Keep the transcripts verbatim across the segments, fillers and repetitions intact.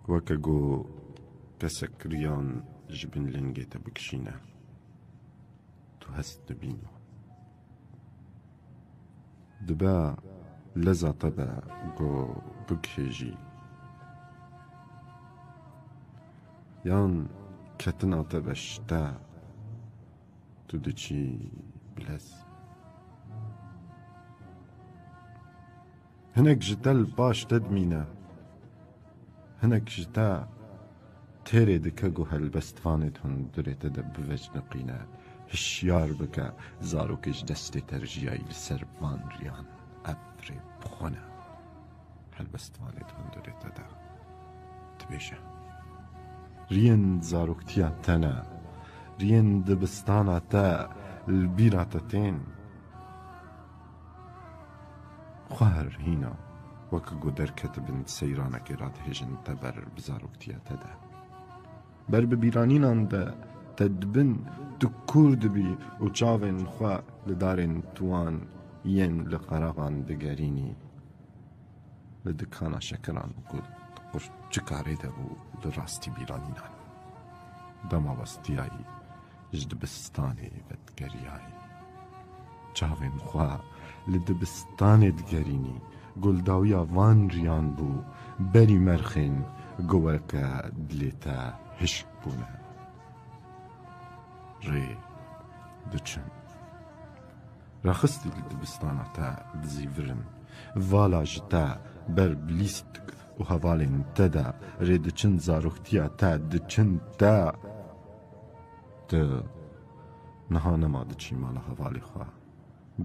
Weke ku kesek riyan ji bin lingê te bikişîne, tu hest dibînî. Dibe leza te be ku bigihêjî. Yan ketina te be ji te, tu diçî bilez. Hinek ji te li paş te dimîne. Hinek ji te têrê dike ku helbestvanê di hundirê te de bivecniqîne. Hişyar bike, zarokê ji destê te rijiyayî li ser van riyan ev rê bixwe ne. Helbestvanê di hundirê te de dibêje. Riyên zaroktiya te ne. Riyên dibistana te li bîra te tên. Xwe her hîna, weke ku derketibin seyranekê radihêjin te ber bi zaroktiya te de. Ber bi bîranînan de te dibin, tu kûr dibî û çavên xwe li darên tiwan yên li qeraxan digerînî. Li dikana şekiran ku di qurçika rê de bû, li rastî bîranînan. Dema westiyayî ji dibistanê vedigeriyayî. Çavên xwe li dibistanê digerînî, ku li dawiya van riyan bû, berî merxên ku weke dilê te hişk bûne. Rê diçin. Rexistî li dibistana te dizîvirin. Vala ji te ber bi lîstik û hevalên te de rê diçin, zaroktiya te diçin te. Tu niha nema diçî mala hevalê xwe.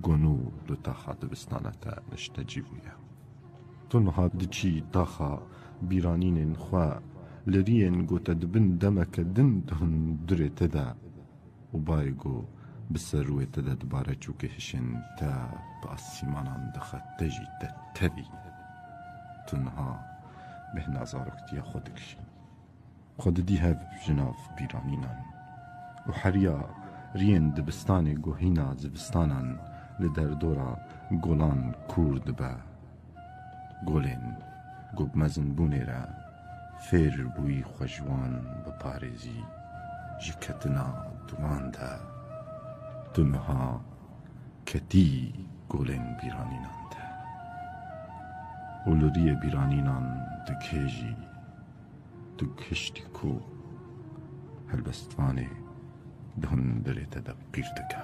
Gonû li taxa dibistana te niştecî bûye. Tu niha diçî taxa bîranînên xwe li riyên ku te dibin demeke din di hundirê te de û bayê ku bi ser rûyê te de dibare çûkê hişên te bi asîmanan dixe te jî te tevî. Tu niha bêhna zaroktiya xwe dikişî. Xwe didî hev ji nav bîranînan û heriya riyên dibistanê ku hîna zivistanan li derdora golan kûr dibe. Golên ku bi mezinbûnê re fêr bûyî xwe ji wan biparêzî, ji ketina di wan de tu niha ketî golên bîranînan de û li riyê bîranînan digihêjî. Tu gihiştî ku helbestvanê di hundirê te de qîr dike.